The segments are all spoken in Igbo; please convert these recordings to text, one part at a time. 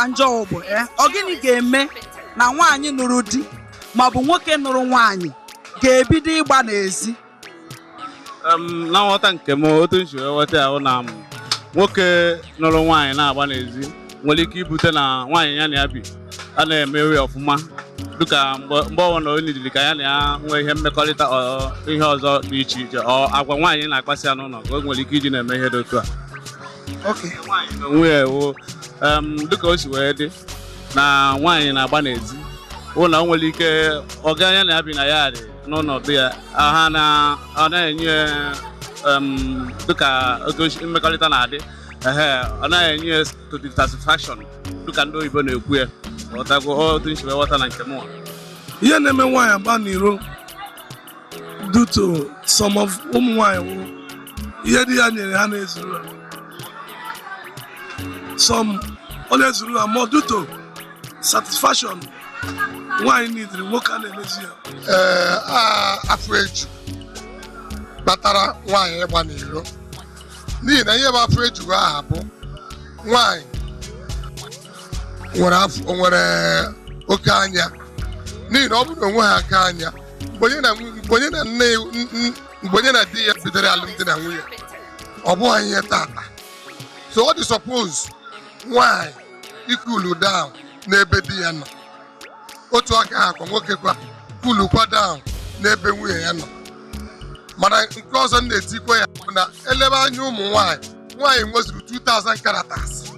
ka njọ bụ ọ gịnị ga-eme na nwaanyị nụrụ di maọbụ nwoke nụrụ nwaanyị ga-ebido ịgba n'ezi? Na nghọta nke m, otu m si wee ghọta ya bụ na nwoke nụrụ nwaanyị na-agba n'ezi nwere ike ibute na nwaanyị ya na ya bi a na-emewe ọfụma, dịka mgbe ọbụla o nidiri ka ya na ya nwee ihe mmekọrịta, ọ ihe ọzọ dị iche iche, ọ agwa nwaanyị na-akpasị ya n'ụlọ ka o nwere ike iji na-eme ihe dị otu a. Nwaanyị na onwe ya ewo, dịka o si wee dị na nwaanyị na-agba n'ezi wụ na o nwere ike ọga ya na ya bi na ya dị n'ụlọ be ya ha na ọ na-enye, dịka otu mmekọrịta na-adị, ehe, ọ naghị enye to the satisfaction, dịka ndị oyibo na-ekwu ya. Ghọtago otu m si wee ghọta na nke mụnwa. Ihe na-eme nwaanyị agba n'iro due to some of ụmụ nwaanyị wụ ihe di ya nyere ha na-ezuru ha. Some ọ na-ezuru ha more due to satisfaction nwaanyị nidiri, nwoke a na-emezi ya. Ee, afọ eju kpatara nwaanyị ịgba n'iro, n'ihi na ihe bụ afọ eju aha bụ nwaanyị nwere afọ, nwere oke anya, n'ihi na ọ bụrụ na onwe ha aka anya mgbe onye na nne mgbe onye na di ya bidoro alụmdi na nwunye, ọ bụghị ihe tata. So ọ dị suppose nwaanyị i-cool down n'ebe di ya nọ, otu aka ha kwa nwoke kwa cool-kwa down n'ebe nwunye ya nọ. Mana nke ọzọ m na-etikwa ya bụ na elebe anya ụmụ nwaanyị, nwaanyị nwezuru 2000 characters.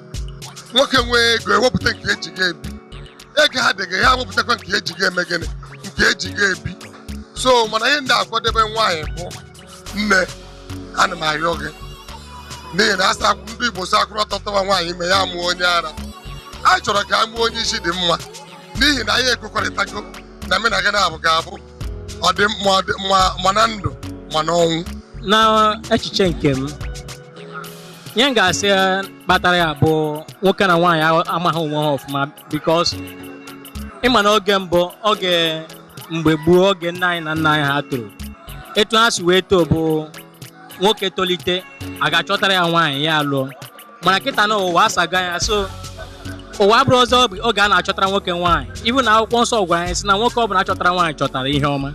Nwoke nwee ego, ewepụta nke eji ga ebi, ego ha dịghị ya, wepụtakwa nke eji ga eme gịnị, nke eji ga ebi. So mana ihe ndị akwadebe nwaanyị bụ, nne, ana m arịọ gị, n'ihi na asa ndị Igbo sị akwụrụ ọtọ tọwa nwaanyị ime ya mụọ onye ara. Anyị chọrọ ka a mụọ onye isi dị mma, n'ihi na anyị ekwekọrịtago na mụ na gị na-abụ ga-abụ ọ dị ma ọ dị ma na ndụ ma n'ọnwụ. Na echiche nke m, ihe m ga-asị kpatara ya bụ nwoke na nwaanyị amaghị onwe ha ọfụma, because ịma na oge mbụ, oge mgbe gboo, oge nna anyị na nna anyị ha toro, etu ha si wee too bụ nwoke tolite, a ga-achọtara ya nwaanyị, ya lụọ. Mana kịta na ụwa asaga ya, so ụwa abụrụ ọzọ oge a na-achọtara nwoke nwaanyị. Ibu na akwụkwọ nsọ gwara anyị sị na nwoke ọbụla chọtara nwaanyị chọtara ihe ọma.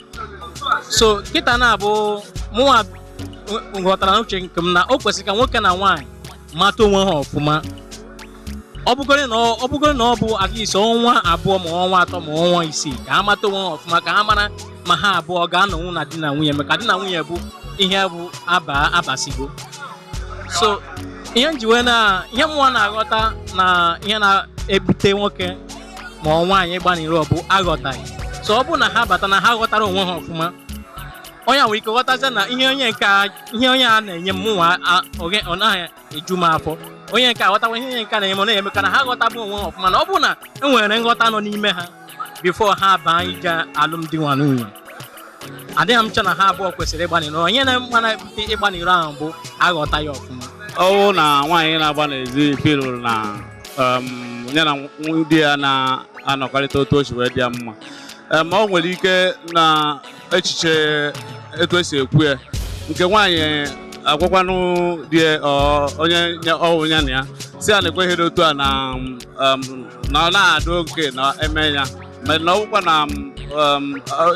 So kịta na-abụ mụnwa ghọtara n'uche nke m na o kwesịrị ka nwoke na nwaanyị mata onwe ha ọfụma, ọ bụgoro na ọ bụ at least ọnwa 2 ma ọnwa 3 ma ọnwa 6, ka ha mata onwe ha ọfụma, ka ha mara ma ha abụọ ga-anọnwu na di na nwunye, maka di na nwunye bụ ihe bụ aba abasigo. So ihe njiwe na ihe mụnwa na-aghọta na ihe na-ebute nwoke ma ọ nwaanyị ịgba n'iro bụ aghọtaghị. So ọ bụ na ha bata na ha ghọtara onwe ha ọfụma, onye a nwere ike ghọtazie na ihe onye nke ihe onye a na-enye m mụnwa ọ naghị eju m afọ, onye nke a ghọtakwa ihe onye nke a na-enye m ọ na-eme, ka na ha ghọtabụ onwe ha ọfụma. Na ọ bụrụ na e nwere nghọta nọ n'ime ha before ha baa ije alụmdi na nwunye, adịghị m nche na ha abụọ kwesịrị ịgba n'iro. Onye na-mana ebute ịgba n'iro ahụ bụ aghọta ya ọfụma. Ọwụ na nwaanyị na-agba n'ezi filụrụ na ya na di ya na-anọkọrịta otu o si wee dị ya mma, ọ nwere ike na echiche etu esi ekwu ya, nke nwaanyị agwakwanụ di ya, onye ọwụ ya na ya si ya na-ekweghị otu a na ọ na-adị oke na eme ya, mana ọ bụkwa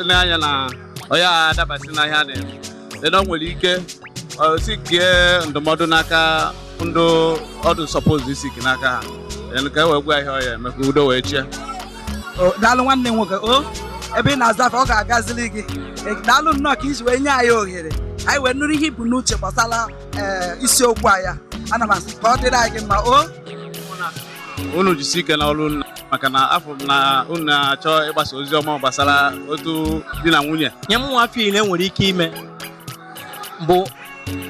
na anya na onye a adabasị na ihe a na-eme. Then ọ nwere ike ọ si kie ndụmọdụ n'aka ndị ọdụ suppose isi n'aka ha. Then ka e wee gwa ihe ọ ya eme ka udo wee chie. O, daalụ nwanne m nwoke. O ebe ị na-aza afa, ọ ga-agazili gị. Daalụ nnọọ ka isi wee nye anyị ohere anyị wee nụrụ ihe ibu n'uche gbasara isiokwu a ya. Ana m asị ka ọ dịrị anyị gị mma o. Unu jisi ike n'ọrụ unu, maka na afọ m na unu na-achọ ịgbasa ozi ọma gbasara otu di na nwunye. Nye mụnwa feel enwere ike ime bụ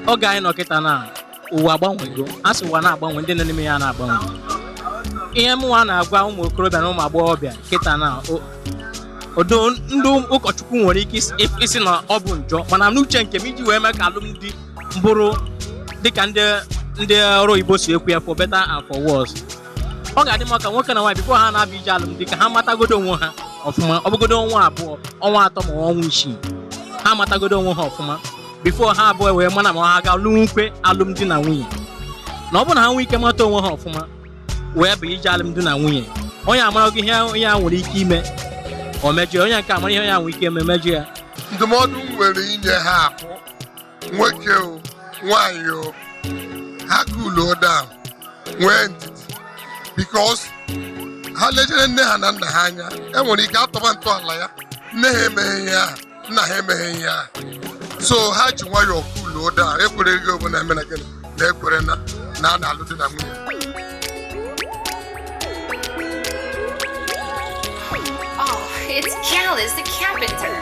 oge anyị nọ kịta na ụwa agbanwego, a sị ụwa na-agbanwe, ndị nọ n'ime ya na-agbanwe. Ihe mụnwa na-agwa ụmụ okorobịa na ụmụ agbọghọbịa kịta na odo ndị ụkọchukwu nwere ike isi na ọ bụ njọ, mana n'uche nke m, iji wee mee ka alụmdi bụrụ dịka ndị ọrụ oyibo si ekwu ya, for better and for worse, ọ ga-adị mma ka nwoke na nwaanyị, before ha na-abịa ije alụmdi, ka ha matagodo onwe ha ọfụma, ọ bụgodo ọnwa 2, ọnwa 3 ma ọnwa 6, ha matagodo onwe ha ọfụma before ha abụọ wee mana ma ha ga-alụ nkwe alụmdi na nwunye. Na ọ bụrụ na ha nwee ike mata onwe ha ọfụma. Wee bụ ije alụmdi na nwunye, onye amarago ihe onye a nwere ike ime, o mejọ ya. Onye nke amara ihe onye a nwere ike ime, mejọ ya. Ndụmọdụ m nwere inye ha abụ, nwoke o, nwaanyị o, ha cool down, nwee ndidi, because ha lejere nne ha na nna ha anya, enwere ike atọba ntọala ya, nne ha emeghe ihe ahụ, nna ha emeghe ihe ahụ. So ha ji nwayọọ cool down. Ekwere gị ọbụla eme na gịnị na ekwere na a na-alụ di na nwunye. Oh, it's Callus the Carpenter.